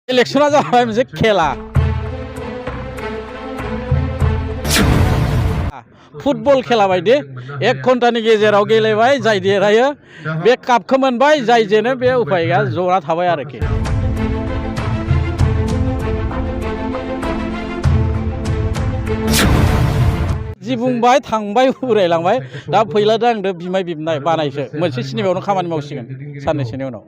इलेक्शना जाबाय मोनसे खेला फुटबल खेला बायदि 1 घन्टानि गेजेराव गेलेबाय जाय देरहायो बे कापखौ मोनबाय जाय जेनो बे उफाय गैया जना थाबाय आरोखि जि बुंबाय थांबाय उरायलांबाय दा फैला दांदो बिमाय बिबनाय बानायसो मोनसे सिनेमायावनो खामानि मावसिगोन साननैसोनि उनाव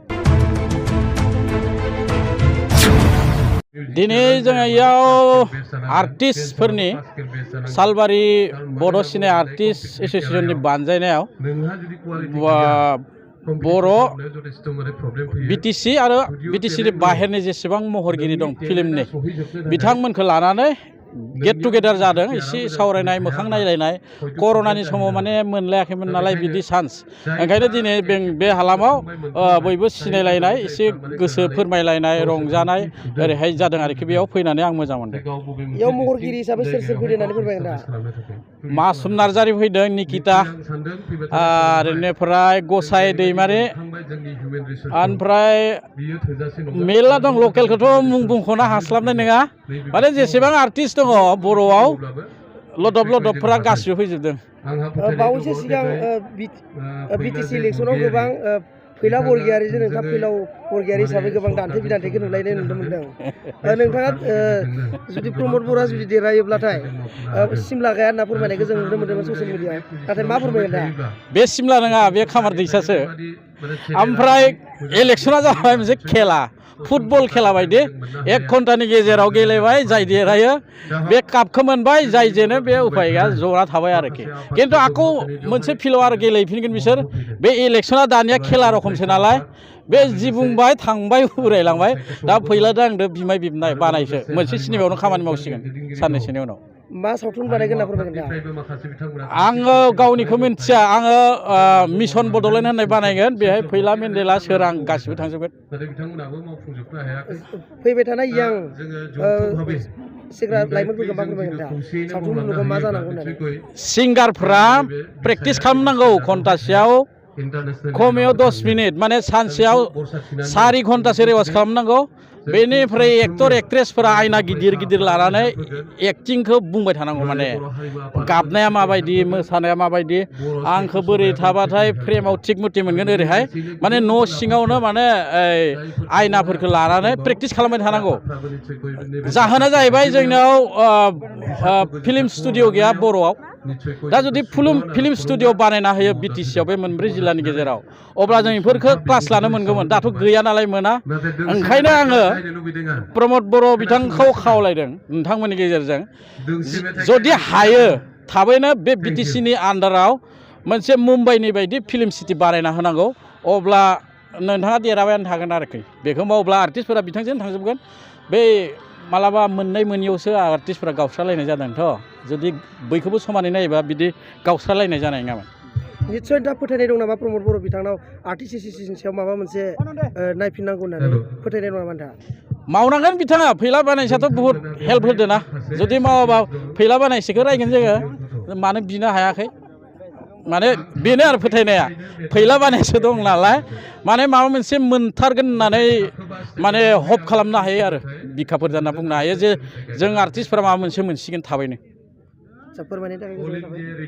दिनै जोङो इयाव आर्टिस्टफोरनि सालबारि बड' सिने आर्टिस्ट एसोसिएशननि बानजायनायाव बर' बिटिसि आरो बिटिसिनि बाहेरनि जेसेबां महरगिरि दं फिल्मनि बिथांमोनखौ लानानै गेट टुगेदार जादों एसे सावरायनाय मोखां नायलायनाय कर'नानि समाव माने मोनलायाखैमोन नालाय बिदि चान्स ओंखायनो दिनै बे हालामाव बयबो सिनायलायनाय एसे गोसो फोरमायलायनाय रंजानाय ओरैहाय जादों आरोखि बेयाव फैनानै आं मोजां मोनदों बेयाव महरगिरि हिसाबै सोर सोर फैदों होननानै फोरमायगोन दा मासुम नार्जारि फैदों निकिता आरो बेनिफ्राय गसाइ दैमारि ओमफ्राय मेरला दं लकेलखौथ' मुं बुंख'नो हास्लाबनाय नङा माने जेसेबां आर्टिस्ट दङ बर'आव लदब लदबफोरा गासिबो फैजोबदों बावैसो सिगां बिटिसि इलेक्सनाव गोबां फैला बरगयारिजों नोंथाङा फैलाव बरगयारि हिसाबै गोबां दान्थे बिदान्थेखौ नुलायनाय नुनो मोनदों नोंथाङा जुदि प्रमद बर'आ जुदि देरहायोब्लाथाय सिमला गाया होनना फोरमायनायखौ जों नुनो मोन्दोंमोन ससियेल मिडियाआव नाथाय मा फोरमायगोन दा बे सिमला नङा बे खामार दैसासो ओमफ्राय इलेक्शना जाबाय मोनसे खेला फुटबल खेला बायदि 1 घन्टानि गेजेराव गेलेबाय जाय देरहायो बे कापखौ मोनबाय जाय जेनो बे उफाय गैया जना थाबाय आरोखि खिन्थु आखौ मोनसे फिल्डआव आरो गेलेफिनगोन बिसोर बे इलेक्शना दानिया खेला रखमसो नालाय बे जि बुंबाय थांबाय उरायलांबाय दा फैला दांदो बिमाय बिबनाय बानायसो मोनसे सिनेमायावनो खामानि मावसिगोन साननैसोनि उनाव मा सावथुन बानायगोन होनना फोरमायगोन दा आङो गावनिखौ मिन्थिया आङो मिशन बड'लेण्ड होननाय बानायगोन बेहाय फैला मेन्देला सोरां गासिबो थांजोबगोन फैबाय थानाय यां सेंग्रा लाइमोनफोरखौ मा फोरमायगोन दा सावथुन मुलुगाव मा जानांगौ होननानै सिंगारफ्रा प्रेक्टिस खालामनांगौ घन्टासेयाव खमायाव 10 मिनिट माने सानसेयाव 4 घन्टासो रेवाज खालामनांगौ बेनिफ्राय एक्टर एक्ट्रेसफोरा आयना गिदिर गिदिर लानानै एक्टिंखौ बुंबाय थानांगौ माने गाबनाया माबायदि मोसानाया माबायदि आंखौ बोरै थाबाथाय फ्रेमाव थिग मथि मोनगोन ओरैहाय माने न' सिङावनो माने आयनाफोरखौ लानानै प्रेक्टिस खालामबाय थानांगौ जाहोना जाहैबाय जोंनाव फिल्म स्टुडिअ गैया बर'आव दा जुदि फिल्म स्टुडिअ बानायना होयो बिटिसिआव बे मोनब्रै जिल्लानि गेजेराव अब्ला जों बेफोरखौ क्लास लानो मोनगौमोन दाथ' गैया नालाय मोना ओंखायनो आङो प्रमद बर' बिथांखौ खावलायदों नोंथांमोननि गेजेरजों जुदि हायो थाबैनो बे बिटिसिनि आन्डाराव मोनसे मुम्बाइनि बायदि फिल्म सिटि बानायना होनांगौ अब्ला नोंथाङा देरहाबायानो थागोन आरोखि बेखौ मावब्ला आर्टिस्टफोरा बिथांजों थांजोबगोन बे मालाबा मोननाय मोनियावसो आर्टिस्टफोरा गावस्रालायनाय जादोंथ' जुदि बैखौबो समानै नायोबा बिदि गावस्रालायनाय जानाय नङामोन निस्सय दा फोथायनाय दं नामा प्रमद बर' बिथांनाव आर्टिस्ट एसोसिएशननि सायाव माबा मोनसे नायफिननांगौ होननानै फोथायनाय दं नामा नोंथाङा मावनांगोन बिथाङा फैला बानायसाथ' बुहुत हेल्प होदों ना जुदि मावाबा फैला बानायसेखौ रायगोन जोङो मानो बिनो हायाखै माने बेनो आरो फोथायनाया फैला बानायसो दं नालाय माने माबा मोनसे मोनथारगोन होननानै माने हप खालामनो हायो आरो बिखाफोर जाना बुंनो हायो जे जों आर्टिस्टफोरा माबा मोनसे मोनसिगोन थाबैनो फोरमायनायनि थाखाय